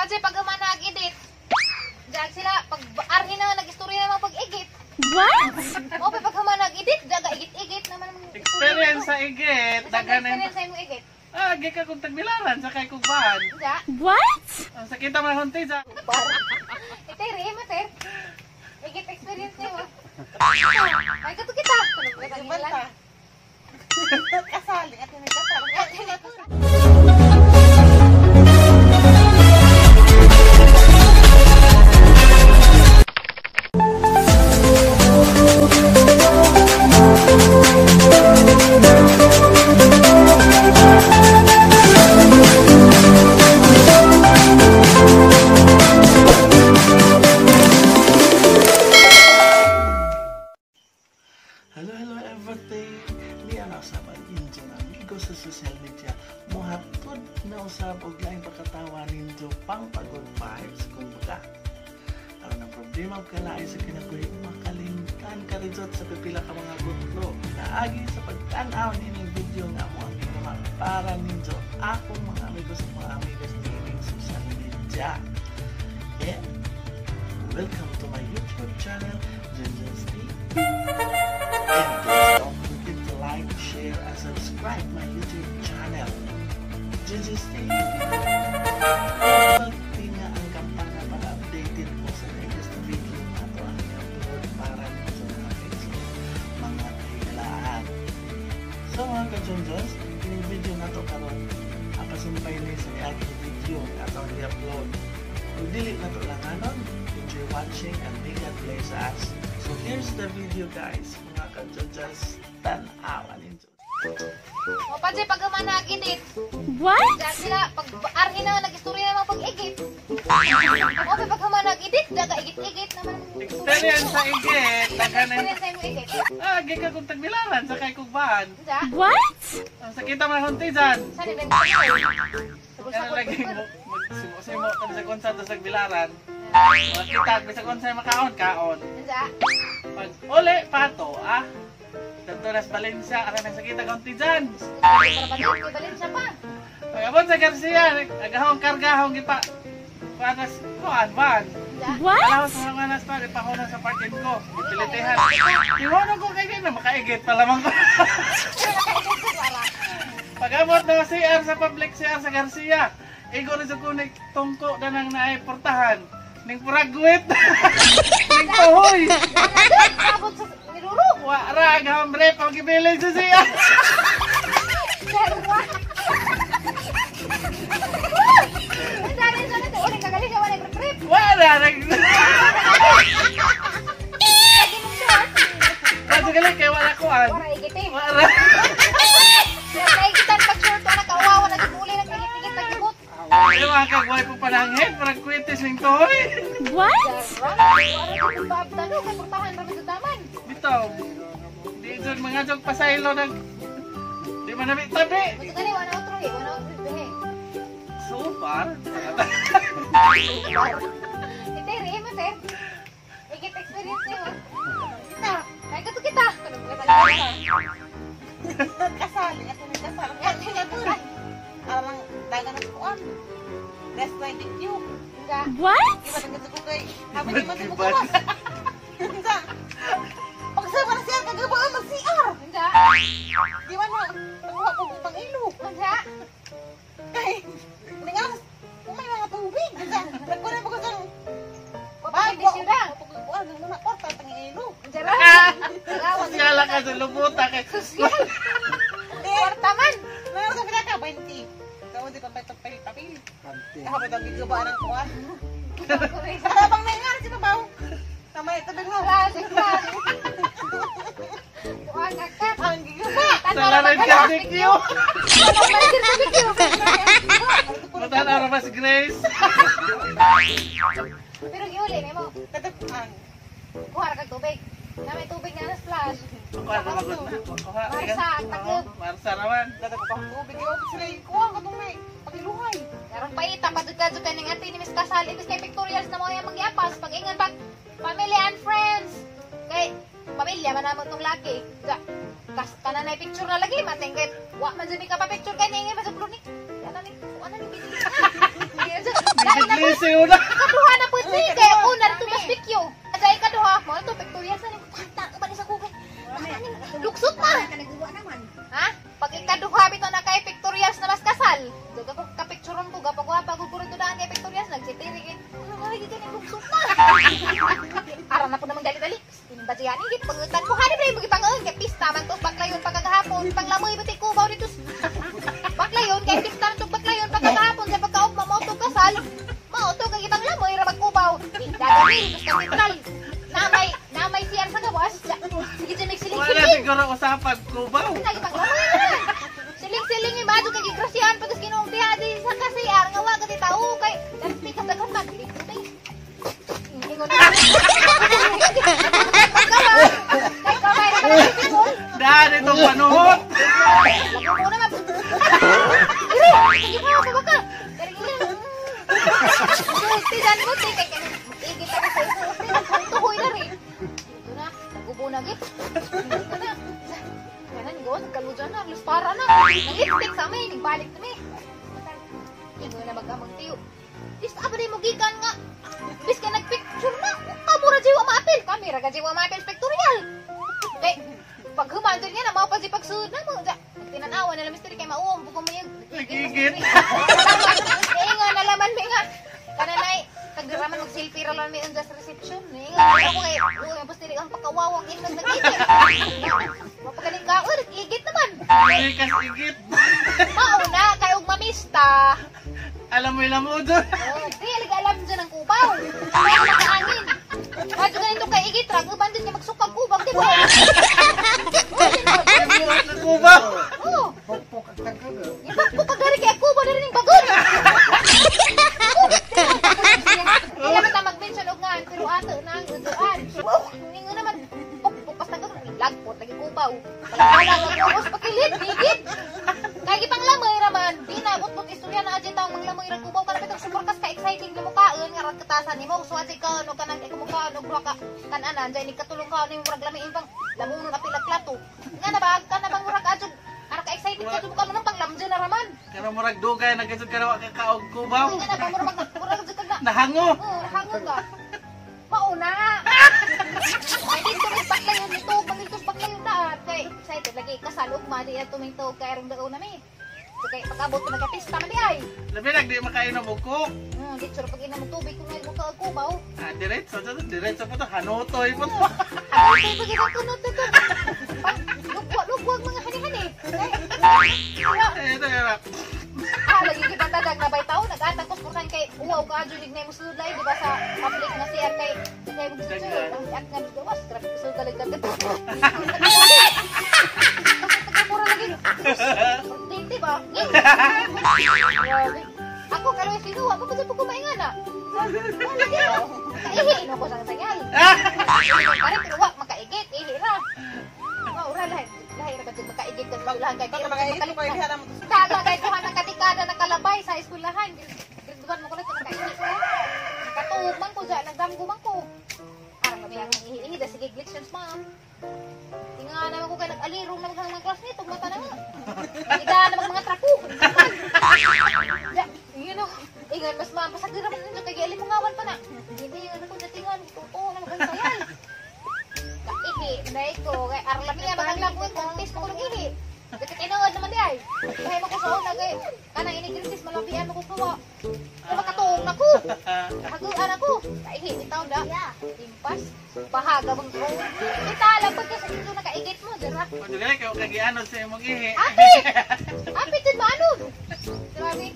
Opa, pag humana edit. Diyan sila, pag arhi na, nag-istorya naman pag-igit. What? Opa, pag humana edit, daga igit-igit naman. Experience sa igit. Daghan na Experience sa imong igit. Ah, gi ka kung tagbilaran sa kay kugbahan. Ja. What? Ang sakita man hunti sa. Ite, re, mater. Igit experience niyo. Ay, kato kita. Ibanta. Kasali at hindi kasali. Hello, hello everything! Niya na usab ang inyong amigo sa social media. Muhatod na usab og laing pagkatawa ninyo pang pagod vibes kumbaga. Aron ang problema og kalain sa kinabuhi, makalimtan ka rin sa pipila ka mga gutlo. Naagi sa pagtan-aw nining video nga mo ang ginawa para ninyo akong mga amigos at mga amigas nining social media. And welcome to my YouTube channel, Junjun's TV. And please don't forget to like, share, and subscribe my YouTube channel, Junjun's TV. Pagtinga ang kampana para updated mo sa latest video na ito ang i-upload para sa mga Facebook, mga kahigalaan. So mga ka-Junjuns, yung video na ito karon, apasumpay ni sa aking video na ito ang i-upload. Kung dili na ito lang anon, enjoy watching and may God bless us. So here's the video guys, mga ka-Junjuns, tan-awan ninyo. Opa, pag humana edit. What? Diyan sila, pag arhi na, nag-istorya naman pag-igit. Opa, pag humana edit, daga igit-igit naman. Experience sa igit. Daghan na Experience sa imong igit. Ah, gi ka kung tagbilaran sa kay kugbahan. Ja. What? Ang sakita man hunti dyan. Saan yung benta? Kaya lagi magsimo-simo ka sa konsa sa tagbilaran. Makita bisag unsay makaon kaon. Ja. Pag uli pato ah. Dito nas Valencia, aran ang sakita kaunti dyan. Para ba kay Valencia pa? Pag-abot sa Garcia, agahong kargahong gipa. Panas, kuan, van. Ja. What? Alaw sa mga nas pa, ipahuna sa parking ko. Gipilitihan. Iwanan ko kay na makaigit pa lamang ko. Pag-abot na CR sa public CR sa Garcia, igo rin sa kunik tungko na nang naay portahan. Ning puragwit. Ning pahoy. Abot sa niruro. Wa ra agahong bre pang gibilin sa CR. Serwa. Ang dami sa nito. Uli kagaling siya wala trip. Wa ra nag. Lagi mong short. Kasi gali kay wala kuan. Wala igitin. Wa ra. Naigitan pag short wala kauwawa na uli nag-igit-igit naglibot. Ay, mga kagway po panangin, parang kwitis ning toy. What? Jarang. Wala ko paabtano kay portahan ra sa taman. Bitaw. Di jud mga jog pasaylo nag di man nami tabi. Gusto gani wala otro eh, wala otro eh. So far. Ite re mater. Igit experience niyo. Kita. Ay kato kita. Kasali at hindi kasali. Alang dagan ng kuan. Rest night with you. Ja. What? Iba na ko kay habang di man mo kuwas. Unsa? Pagsama na siya kagabaan mag CR. Ja. Di man mo nakuha ko pang ilo. Ja. Kay ningas kung may mga tubig. Unsa? Nagkuha mo ko sang Bago. Kuan muna kwarta tang ilo. Jara. Sosyala ka sa lubuta kay. Sosyal. Kwarta man. Meron ka pinaka 20. Kamu di pa papel papel. Ako daw gigabaan ng kuan. Para bang nangyari si babaw? Tama ito bigla. Ang gigaba. Sa laran ka thank you. Matan ara mas Grace. Pero giuli nimo. Katag-ang. Kuha ra kag tubig. Na may tubig na splash. Kuha na magod na. Kuha. Marsa, ang taglog. Marsa naman. Dadag ko pang tubig. Yung sila yung kuha ka itong may pagiluhay. Karon paita padud-kadto ka ning ati ni Miss Kasal imbis kay pictorials na mo yang mangyapas pag-ingon pag family and friends. Kay pamilya man namo tong laki. Kas kana na picture na lagi mateng kay wa man jud mi ka pa picture kay ning pa sa ni. Kana ni wa na ni bidlis. Dai na ko. Coliseo na. Ikaduha na po ni kay una dito mas bikyo. Sa ikaduha mo to pictorial sa ni kanta ba ni sa kugay. Luksot na. Ha? Pag ikaduha bitaw na kay pictorials na mas kasal. Daga ko kapicturon ko gapagwapa ko guro daan kay pictorials nagsitiri kay. Lagi ka luksot na. Aran na po naman dali-dali. Tinimba siya ni pangutan ko hani ba yung gipangutan kay pista man tos baklayon pagkagahapon panglamoy ba kubaw dito. Baklayon kay pista man tos baklayon pagkagahapon sa pagkaugma mo to kasal. Mao to kay gipanglamoy ra magkubaw. Di dadali tos katedral. Namay CR sa gawas. Sige jud Wala siling-siling. siguro usapan kubaw. Lagi panglamoy na. Siling-siling imado kay gigrasyahan pagkas Ginoong diha di sa ka-CR nga wa ka tao kay dagpi ka daghan man. Ingon na. Kay kamay ra ka ko. Daan itong panuhot. Lago ko naman. Dire, sige mo ba ka? Sulti dan mo ti kay igit ako sa sulti tuhoy na rin. Ito na, nagubo na git. Ito na. Kanan go, nagkalujan na, lustara na. Nag-lipstick sa amin, nagbalik na mi. Ingon na magkamang tiyo. Dis aba di mo gikan nga. Bis ka nagpicture na. Kamo ra jiwa maapil. Kami ra ka jiwa maapil pictorial. Kay paghuman dun niya na mao pa si pagsuod na mo. Tinanawa na lang mystery kay mauom ko mo yung Nagigit. Ingon na laman mi nga. Kananay tagdiraman mag selfie ra lang mi sa reception. Ingon na ako kay uy ang dili ang pakawawang inog nagigit. Mapagaling ka, uy nagigit naman. Likas igit. Mauna kay og mamista. Alam mo ilang mo doon. Oh, di alaga alam dyan ang kubaw. Kaya makaangin. Radyo ganito kay igit ra, uban din niya magsukag kubag, di ba? Kubaw. Oo. Pokpok ang tagkag. Ipakpok ka gari kay kubaw na rin yung bagod. Kailangan ta mag-mention og ngan, pero ato na ang uduan. Ningon naman, pokpok pas tagkag, lagpot lagi kubaw. Palagpalag ang ubos pakilit, igit. Kay gipanglamoy ra man, di na utbot istorya na adya taong manglamoy ra kubaw kana bitong super kas ka exciting na mukaon nga rag katasan nimo so adya ka no kanang kumukaon og duha ka kananan dyan ni katulong ka ni murag lamiin pang lamunon apil ang plato. Nga na ba kana bang murag adyo ara ka excited ka mukaon naman pang lamjo na raman. Pero murag dugay nagkasud ka na kakaog kubaw. Nga na ba murag murag adyo ka na. Nahango. Oo, hango ka. Mauna. Ay dito rin baklayon nito, pangiltos baklayon daan kay excited lagi kasal ugma di ato ming tuog kay arong daon nami. So kay pag-abot ko nagkapista man di ay. Labi nag di makainom og coke. Dito ra pag inom og tubig kung may buka og kubaw. Ah, diretso to, diretso po to, hanutoy po to. Ay, pag ikaw kunot ito. Lugwag mga hani-hani. Eh, ito yun. Ah, lagi kita tadag na bay tao nag-atang ko sportan kay uwaw ka adyo na mo sulod di ba sa public nga CR kay kay mo sulod ang at nga gawas grabe ko sulod galig galig. Mura lagi. Di ba? Ako karon sinuwa mo pa ko maingan na. Ihi no ko sang sangal. Pare pero wa makaigit ihi ra. Wa ura lahi lahi ra ba jud makaigit ka sa eskwelahan kay Baka makaigit ko kay diha na mo. Kaga kay kuha ng katikada nakalabay sa eskwelahan. Grade 1 mo ko na nakaigit ko. Nakatuog man ko dyan, nagdamgo man ko. Arang kami ang ihi-ihi, da sige lections ma'am. Tinga naman ko kay nag-alirong na mga classmate, ug mata na nga. Ida na mga trapo. Ya, yun o. Ingan mas ma'am, pasagdi raman ninyo kay gialimungawan pa na. Hindi yun ako natingan, totoo na magantayal. Kaihi, manay ko, kay arlami nga maganglang ko, contest mo ko nag-ihi. Dapat tinuod naman di ay. Kaya mo ko sa una kay kanang inigrisis malapian mo ko kawa. Kaya makatuong na ko. Haguan ako. Kaihi, bitaw na. Impas. Bahaga bang ko. Kita lang pagka sa ito nakaigit mo, dira. Pwede ka kayo kagianon sa imong ihi. Apit! Apit din maanod. Grabe.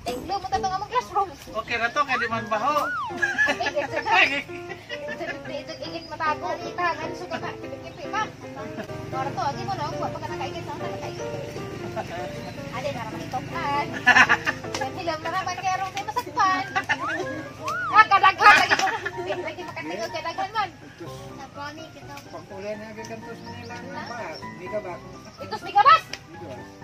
Tinglo mo tatong among classroom. Okay ra to kay di man baho. Ito igit matago. Itahagan suka ka. Kipi-kipi pa. Ora to, agi mo no, wa pa ka nakaigit sa una nakaigit. Ade na raman itokan. Hilam na raman kay aron kay masakpan. Ah, kadaghan lagi ko. Lagi makatingog kadaghan man. Pangkulay na gagantos nila nga ba? Di ka ba? Itos bigabas.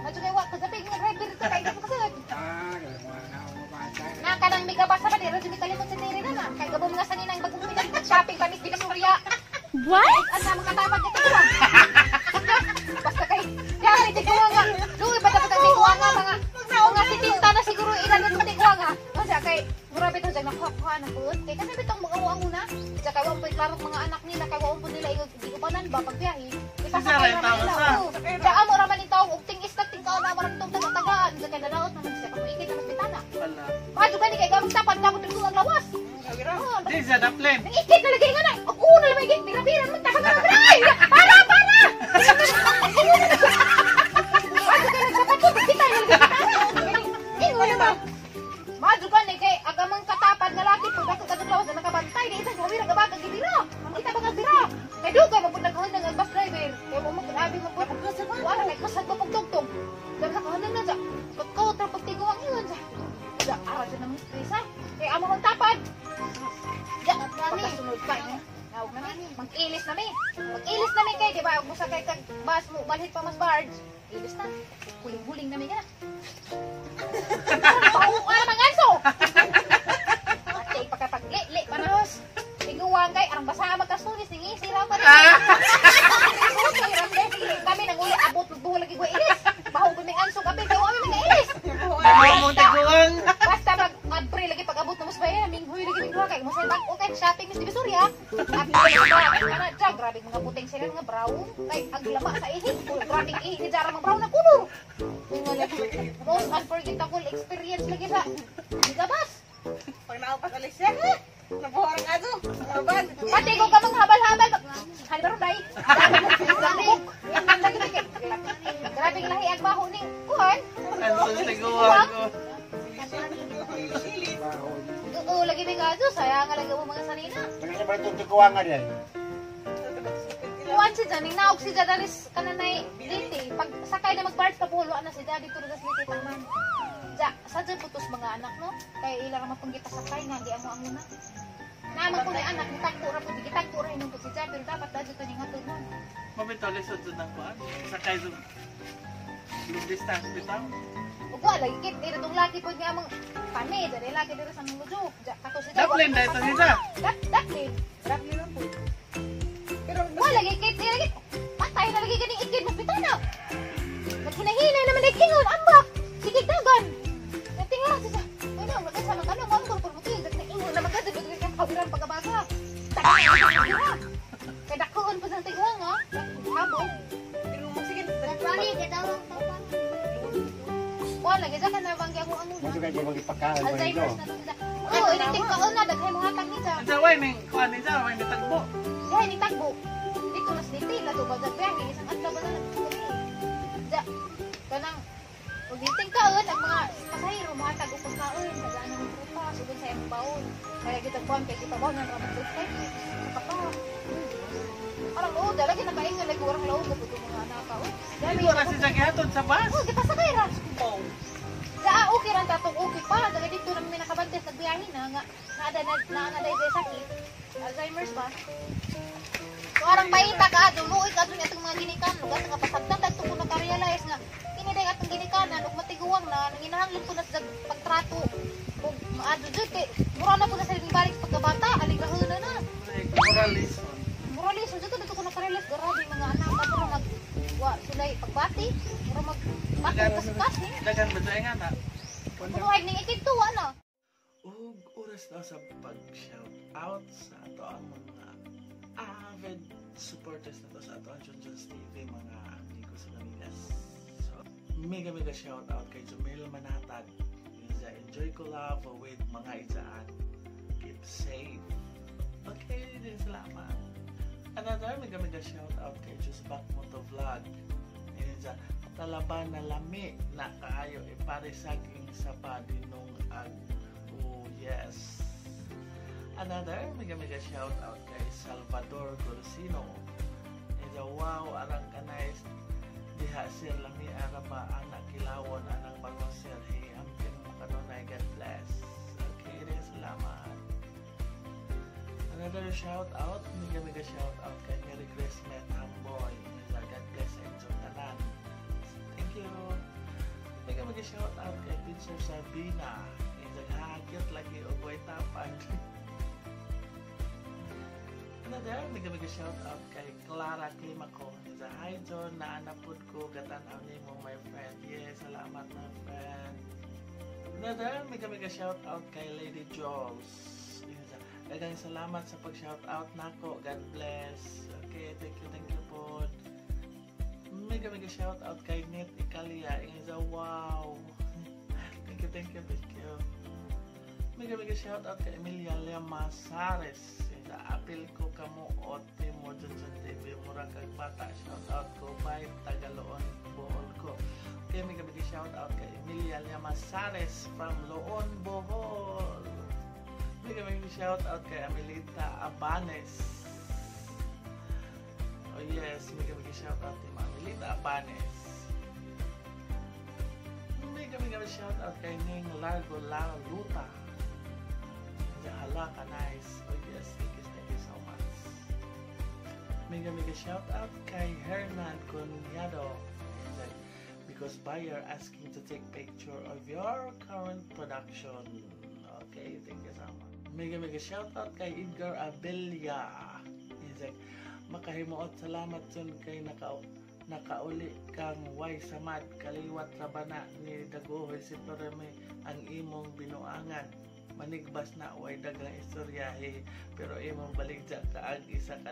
Madyo kay wa kagabi nga driver ito kay ko kasud. Ah, mga naumabata. Na kanang migabas sa ba diri kalimot sa tiri na na. Kay gabo mga saninang bagong pinag shopping pa mis Divisoria. What? Ang mga katabag ito ko. Basta kay yari di ko nga. Luoy ba dapat ang tiguan nga mga sitinta na siguro ilan na tiguan nga. Kasi kay mura bitaw jag Nakuha na po. Kay kasi bitong mga ang una. Sa kay wa po klaro mga anak nila kay wa po nila igupanan ba pagbiyahe. Si Sarah yung tao sa. Sa amo ra man ning og ting istak ting kaon amo ra tong taga-tagaan. Sa kay nadaot naman siya pag ikit na bitana. Wala. Madyo gani kay gamit tapad tapos dito ang lawas. Gawira. Oh, Di siya daplin. nang ikit na lagi nga na. Og una lang may bira-bira man taka na bray. Para para. Madyo kay nagsapato kita na lagi bitana. Ingon naman. Madyo gani kay agamang katapad nga laki pud ako kadtong lawas na nakabantay di isa gawira gabag ang gibira. Ang kita bang bira. Kay dugay man pud nagahunang ang bus driver. Kay mo mo abi mo pud. Wala kay kusad mo pugtugtog. Dam sa kahunang na sa. Pagkaw tra pagtiguang ingon sa. Da ara sa namang stress ha. Kay amo mang tapad. Ya, pagkasunod pa eh. Nawag na mi. Mag-ilis na mi. Mag-ilis na mi kay, di ba? Kung sa kay kag bus mo, balhit pa mas barge. Ilis na. Huling-huling na mi ka na. Pauka na mga anso! Ate, pagkapag-li-li, panahos. Tiguan kay, arang basa magkasunis, ningisi raw pa rin. Kami nang uli, abot, magbuho lagi ko ilis. Baho ko may anso, kape, kaya kami mga ilis. Damo mong tiguang. Basta mag April lagi pag abot na mas bayan, minghoy lagi ming duha kay mo sa bag okay shopping Miss Divisoria. Abi ana dya, grabe mga puting sila mga brown kay ang lama sa ihi. Grabe ihi ni Jara mga brown na kulor. Ingon lagi. Most unforgettable experience lagi sa Gabas. Pag naupas alis siya, ha? Nabuha ang aso. Laban. Pati ko ka mga habal-habal. Halbaro dai. Grabe lahi ang baho ning kuan. Anso sa tiguang ko. Oo, lagi may gaso, sayang nga lagi mo mga sanina. Taga sa ba itong tiguang nga din? Kuan si Janing naog si Jadaris kananay diti. Pag sakay na mag-barge papulo na si Daddy turo das liti taman. Ja, sa dyan putos mga anak no. Kay ila ra mapanggita sakay nga di amo ang una. Naman ko ni anak nitagpo ra pud gitagpo ra hinuon si Ja pero dapat dadyo to ning hatod mo. Mabitaw lisod sa nang kuan. Sakay sa long distance bitaw. Ug wa lagi kit ira tong laki pud nga among kami dali laki diri sa Manglujo. Ja kato si Ja. Daplin dahil to siya. Dat daplin. Grabe lang po. Pero Wa lagi kit ira lagi. Patay na lagi ganing ikid mas bitana. Naghinay-hinay naman dahil kingon ambak. Sige dagan. Natinga siya. Ano, magkasa man kano, mangkol pud mo kay ingon na magkadto kay kang kabiran pagabasa. Taga. Kay dakoon pa sa tiguang ha. Habol. pero mo sige. Wa lagi sa kana bang ako ang Mo kay di magipakaon mo ito. Alzheimer's na to sila. Oo, initing kaon na daghay mo hatag ni sa. Ang way ning kuan ni sa way ni tagbo. Dihay ni tagbo. Dito nas diti lato ba sa biyahe isang adlaw ba na nagkami. Ja, kanang ug niting kaon ang mga pasahero mohatag og pagkaon sa daan ng prutas ug sa imong baon. Kaya gitagbuan kay gipabaon ang ramon dos kay kapa. Arang loob, dala lagi nakaingon lagi warang loob gapud mga anak ka. Oh, Dili ra si sa gihatod sa bus. Oh, gipasakay ra. Sa okay ra tatong okay pa. Daga dito namin may nakabantes nagbiyahe na nga naada na na na dai sakit. Alzheimer's ba? So arang paita ka adto luoy ka adto atong mga ginikan lugar nga pasagdan tadto ko naka-realize nga kini day atong ginikanan ug matiguang na nanginahanglan ko na sa pagtrato ug maadto jud kay mura na po na sa balik pagkabata aligrahon na na. Moral lesson. Mura lisod jud dito ko naka-realize grabe mga anak ka mura mag wa sila pagbati mura mag batong kaskas ni. Dagan ba sa nga na? Kuno ay ning ikidto wa na. Ug oras na sa pag-shout out sa ato ang mga avid supporters na to sa ato ang Junjun's TV, mga amigos ug amigas. So, mega mega shout out kay Jumil Manatad. Sa enjoy collab with mga itsaan. Keep safe. Okay, din salamat. Another mega mega shout out kay Jusbak Moto Vlog. Ayun sa talaba na lami na kaayo e pare saging sa padinong ag. Oh, yes. Another mega mega shout out kay Salvador Golosino. Ayun wow, arang kanay diha sir lami ara ba anak kilawon anang bango sir. Hey, amping mo kanunay, God bless. Okay, din salamat. Another shout out, mega mega shout out kay Merry Christmas Hamboy. God bless sa inyong tanan. Thank you. Mega mega shout out kay Teacher Sabina. Hagit lagi og way tapad. Another mega mega shout out kay Clara Climaco. Hi John, naanapod ko gatan-aw nimo my friend. Yes, salamat my friend. Another, mega mega shout out kay Lady Jules. Daghang salamat sa pag-shout out nako. God bless. Okay, thank you po. Mega mega shout out kay Net Ikalia. Inga, wow. Thank you, thank you, thank you. Mega mega shout out kay Emilia Lemasares. Inga, apil ko kamo ote mo dyan sa TV. Mura kag bata. Shout out ko by Tagaloon Bohol ko. Okay, mega mega shout out kay Emilia Lemasares from Loon, Bohol. Mega mega shout out kay Amelita Abanes. Oh yes, mega mega shout out kay Amelita Abanes. Mega mega shout out kay Ning Largo La Luta. Hala ka nice. Oh yes, thank you so much. Mega mega shout out kay Hernan Cunyado. Because buyer asking to take picture of your current production. Okay, thank you so much. Mega mega shout out kay Edgar Abella. He's like, makahimuot salamat sun kay nakauli kang way samad kaliwat rabana ni dagohoy si Pereme ang imong binuangan. Manigbas na way daghang istorya he, pero imong baligya ka ang 1,000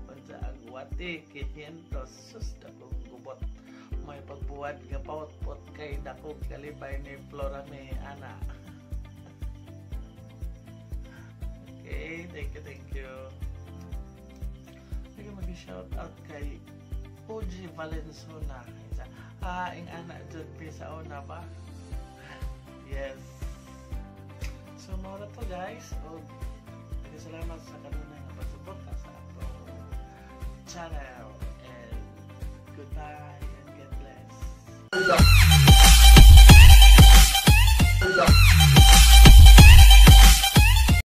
unsa ang wati 500 sus dakong gubot may pagbuwad nga pautpot kay dakong kalipay ni Florame ana. Okay, thank you, thank you. Sige, mag-shout out kay OG Valenzuela. Isa, ing ana jud sa una ba? Yes. So, mao na to guys. Og salamat sa kanunay nga pagsuporta sa atong channel. And goodbye and God bless.